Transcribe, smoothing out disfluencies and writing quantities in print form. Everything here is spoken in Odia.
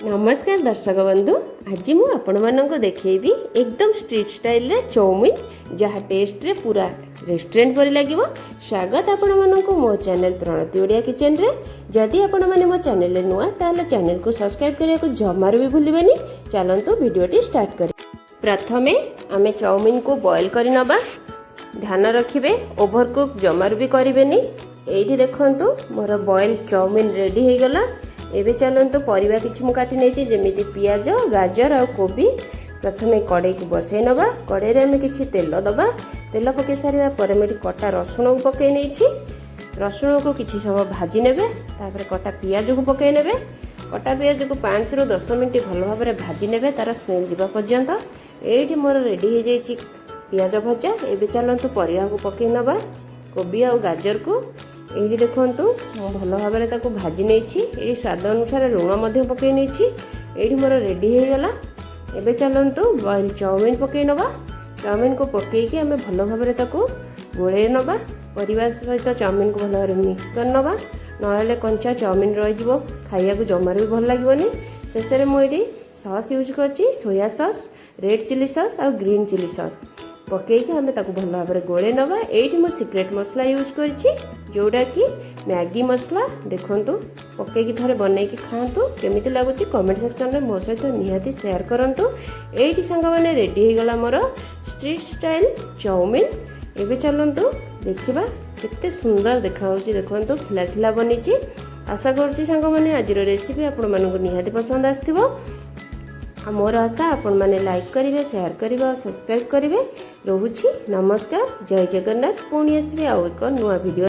ନମସ୍କାର ଦର୍ଶକ ବନ୍ଧୁ, ଆଜି ମୁଁ ଆପଣମାନଙ୍କୁ ଦେଖେଇବି ଏକଦମ ଷ୍ଟ୍ରିଟ୍ ଷ୍ଟାଇଲରେ ଚାଉମିନ୍, ଯାହା ଟେଷ୍ଟରେ ପୁରା ରେଷ୍ଟୁରାଣ୍ଟ ପରି ଲାଗିବ। ସ୍ୱାଗତ ଆପଣମାନଙ୍କୁ ମୋ ଚ୍ୟାନେଲ୍ ପ୍ରଣତି ଓଡ଼ିଆ କିଚେନରେ। ଯଦି ଆପଣମାନେ ମୋ ଚ୍ୟାନେଲରେ ନୂଆ, ତାହେଲେ ଚ୍ୟାନେଲକୁ ସବସ୍କ୍ରାଇବ୍ କରିବାକୁ ଜମାରୁ ବି ଭୁଲିବେନି। ଚାଲନ୍ତୁ, ଭିଡ଼ିଓଟି ଷ୍ଟାର୍ଟ କରିବା। ପ୍ରଥମେ ଆମେ ଚାଉମିନକୁ ବଏଲ୍ କରି ନେବା। ଧ୍ୟାନ ରଖିବେ, ଓଭରକୁକ୍ ଜମାରୁ ବି କରିବେନି। ଏଇଠି ଦେଖନ୍ତୁ, ମୋର ବଏଲ୍ ଚାଉମିନ ରେଡ଼ି ହେଇଗଲା। ଏବେ ଚାଲନ୍ତୁ, ପରିବା କିଛି ମୁଁ କାଟି ନେଇଛି, ଯେମିତି ପିଆଜ, ଗାଜର ଆଉ କୋବି। ପ୍ରଥମେ କଡ଼େଇକୁ ବସେଇ ନେବା। କଡ଼େଇରେ ଆମେ କିଛି ତେଲ ଦେବା। ତେଲ ପକାଇ ସାରିବା ପରେ ମୁଁ ଏଠି କଟା ରସୁଣକୁ ପକାଇ ନେଇଛି। ରସୁଣକୁ କିଛି ସମୟ ଭାଜି ନେବେ। ତାପରେ କଟା ପିଆଜକୁ ପକାଇ ନେବେ। କଟା ପିଆଜକୁ 5ରୁ 10 ମିନିଟ୍ ଭଲ ଭାବରେ ଭାଜି ନେବେ, ତା'ର ସ୍ମେଲ୍ ଯିବା ପର୍ଯ୍ୟନ୍ତ। ଏଇଠି ମୋର ରେଡ଼ି ହେଇଯାଇଛି ପିଆଜ ଭଜା। ଏବେ ଚାଲନ୍ତୁ, ପରିବାକୁ ପକାଇ ନେବା, କୋବି ଆଉ ଗାଜରକୁ। ଏଇଠି ଦେଖନ୍ତୁ, ମୁଁ ଭଲ ଭାବରେ ତାକୁ ଭାଜି ନେଇଛି। ଏଇଠି ସ୍ୱାଦ ଅନୁସାରେ ଲୁଣ ମଧ୍ୟ ପକାଇ ନେଇଛି। ଏଇଠି ମୋର ରେଡ଼ି ହେଇଗଲା। ଏବେ ଚାଲନ୍ତୁ, ବଏଲ୍ ଚାଉମିନ ପକାଇ ନେବା। ଚାଉମିନକୁ ପକାଇକି ଆମେ ଭଲ ଭାବରେ ତାକୁ ଗୋଳେଇ ନେବା। ପରିବା ସହିତ ଚାଉମିନକୁ ଭଲ ଭାବରେ ମିକ୍ସ କରି ନେବା, ନହେଲେ କଞ୍ଚା ଚାଉମିନ ରହିଯିବ, ଖାଇବାକୁ ଜମାରୁ ବି ଭଲ ଲାଗିବନି। ଶେଷରେ ମୁଁ ଏଇଠି ସସ୍ ୟୁଜ୍ କରିଛି, soya sauce, red chilli sauce ଆଉ ଗ୍ରୀନ୍ ଚିଲି ସସ୍ ପକାଇକି ଆମେ ତାକୁ ଭଲ ଭାବରେ ଗୋଳେଇ ନେବା। ଏଇଠି ମୁଁ ସିକ୍ରେଟ୍ ମସଲା ୟୁଜ୍ କରିଛି, ଯେଉଁଟାକି ମ୍ୟାଗି ମସଲା। ଦେଖନ୍ତୁ, ପକାଇକି ଥରେ ବନେଇକି ଖାଆନ୍ତୁ। କେମିତି ଲାଗୁଛି, କମେଣ୍ଟ ସେକ୍ସନରେ ମୋ ସହିତ ନିହାତି ସେୟାର କରନ୍ତୁ। ଏଇଠି ସାଙ୍ଗମାନେ, ରେଡ଼ି ହେଇଗଲା ମୋର ଷ୍ଟ୍ରିଟ୍ ଷ୍ଟାଇଲ୍ ଚାଉମିନ। ଏବେ ଚାଲନ୍ତୁ ଦେଖିବା, କେତେ ସୁନ୍ଦର ଦେଖାହେଉଛି। ଦେଖନ୍ତୁ, ଖିଲା ଖିଲା ବନିଛି। ଆଶା କରୁଛି ସାଙ୍ଗମାନେ, ଆଜିର ରେସିପି ଆପଣମାନଙ୍କୁ ନିହାତି ପସନ୍ଦ ଆସିଥିବ। ଆଉ ମୋର ଆଶା, ଆପଣମାନେ ଲାଇକ୍ କରିବେ, ସେୟାର କରିବେ ଆଉ ସବସ୍କ୍ରାଇବ୍ କରିବେ। ରହୁଛି, ନମସ୍କାର, ଜୟ ଜଗନ୍ନାଥ। ପୁଣି ଆସିବି ଆଉ ଏକ ନୂଆ ଭିଡ଼ିଓ।